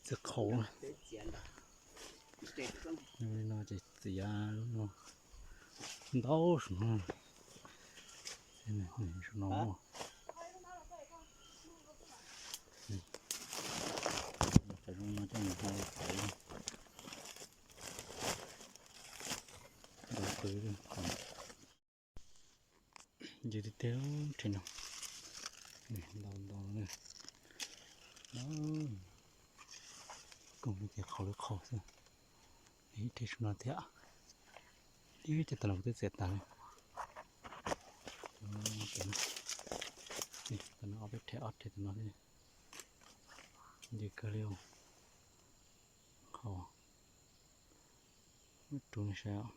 Txiv qhaus. Li no ces txiav lub no ntau saum no. Saum no muaj. Cov zoo no coj mus hau tawv. Ntau qw. Ntse tiag tiag rhe no. Ntau ntau. Koom tias qhaus li qhaus xwb. Ib rhe saum no thiab. Ib rhe tas los kuv twb txiav tas li. Tam no ob peb rhe ob rhe tam no thiab. Ntse kawg li. Qhaus. Muab rub nej saib os.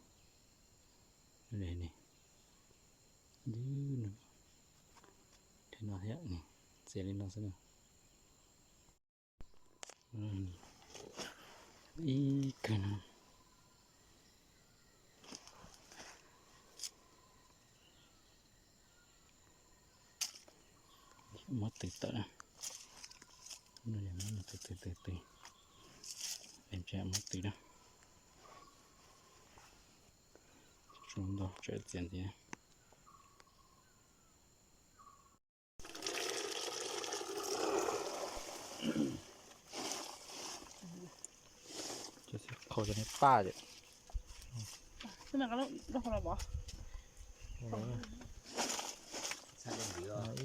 Li ni. Ntws no. Rhe no thiab, txiav li no xwb na. Ib kawg no. Muab tw tawm na. Muab tw tw tw tw. Muab tw na. Tso ntau tsam txias ntxiv. Qhau cov niag paj ces.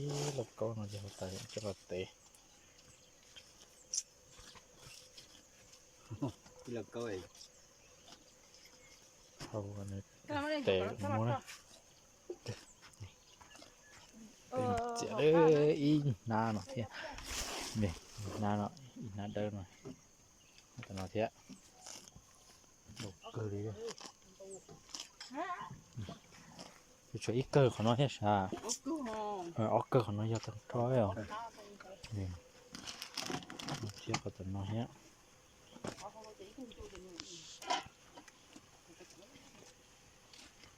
Ib lauj kaub no ces hau tas coj los tev. Hau tev muab na. Txiav ib hnab no thiab. Ib hnab no, ib hnab dawb no. Tam no thiab. Kawg li. Tshuav ib kawg qhov no thiab sav. Ob kawg qhov no yog tag nrho os. Thiab qhov tam no thiab.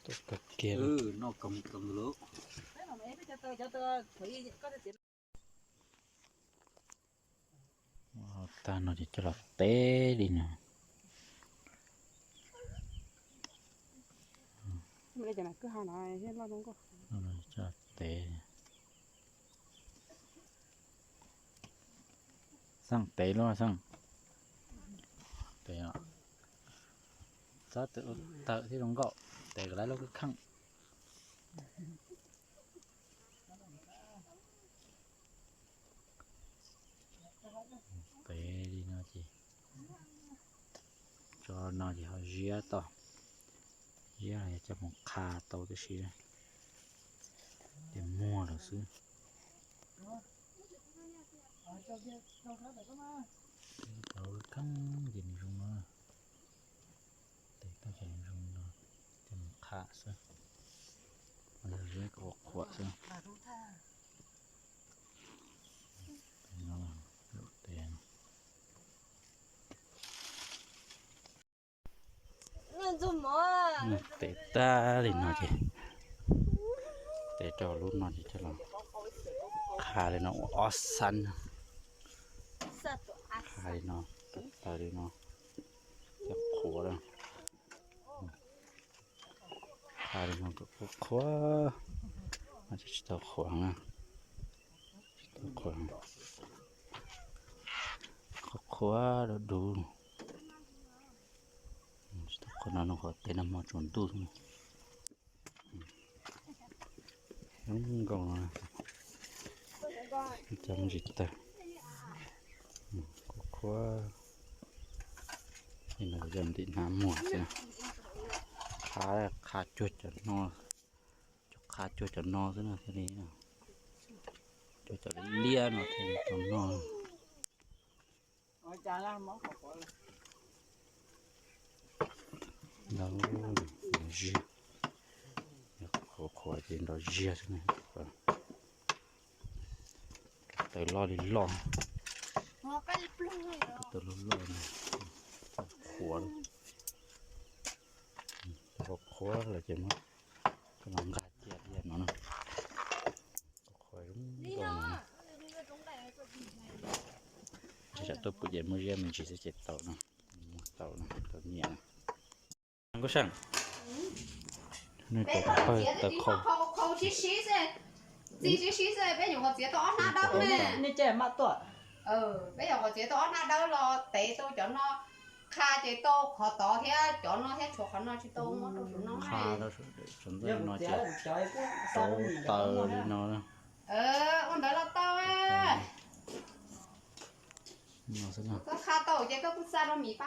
Tuaj kawg kiag li. Tag no ces coj los tev li no. Coj los tev. Xeej tev lub xeej. Tev os. Txhob tawm thiab zoo nkauj, tev kom lawv lub kheej. Tev li no ces, tso no ces ho ziab tau, ziab los yog coj mus qha tau tib si, ces muag lawm xwb. Tau kheej ces nws zoo no, tes tau ces nws zoo no, coj mus qha xwb, ziab kom qhuav xwb. Tev tag li no ces, tev rau lub no ces coj los qha li no ua ob xab. Qha li no, taw li no, coj qhuav lawm. Qha li no kom qhuav qhuav, tsis tau qhuav na, tsis tau qhuav, qhuav qhuav duv duv. Tsis tau qhuav no, qhuav tes nag hmo tsaus ntuj. Zoo nkauj no, cov ntsis tawg, qhuav qhuav. Li no yog ntim hnab muag xwb, qha, qha cuag cov no, qha cuag cov no xwb no thiaj li, cuag cov liab no thiaj li tau noj. Nrov ziag, qhuav qhuav ces nrov ziag xwb na. Taws loj li loj, taws loj loj, qhuav, qhuav qhuav lawm ces muab coj los nqa cia li no na. Qhuav zoo nkauj no. Cov tuaj pw ces muaj zaj me ntsis xwb ces tau no, tau no, tau nyiam no. Nkauj Seej, nws tus pawg taw qhau, qhau sib sib xwb, txi sib sib xwb, peb nyuam qhuav txiav tau ob hnab dawb ne. Nej caj maj tuaj. Peb nyuam qhuav txiav tau ob hnab dawb los tev tau cov no, qha ces tau qhov tod thiab cov no thiab tshuav qhov no tsis tau muab rau saum no. Qha rau saum ntxawg no ces rauv taws li no. Ua ntawd los tau. Koj qha tau ces koj kuj xa rau Mim pab.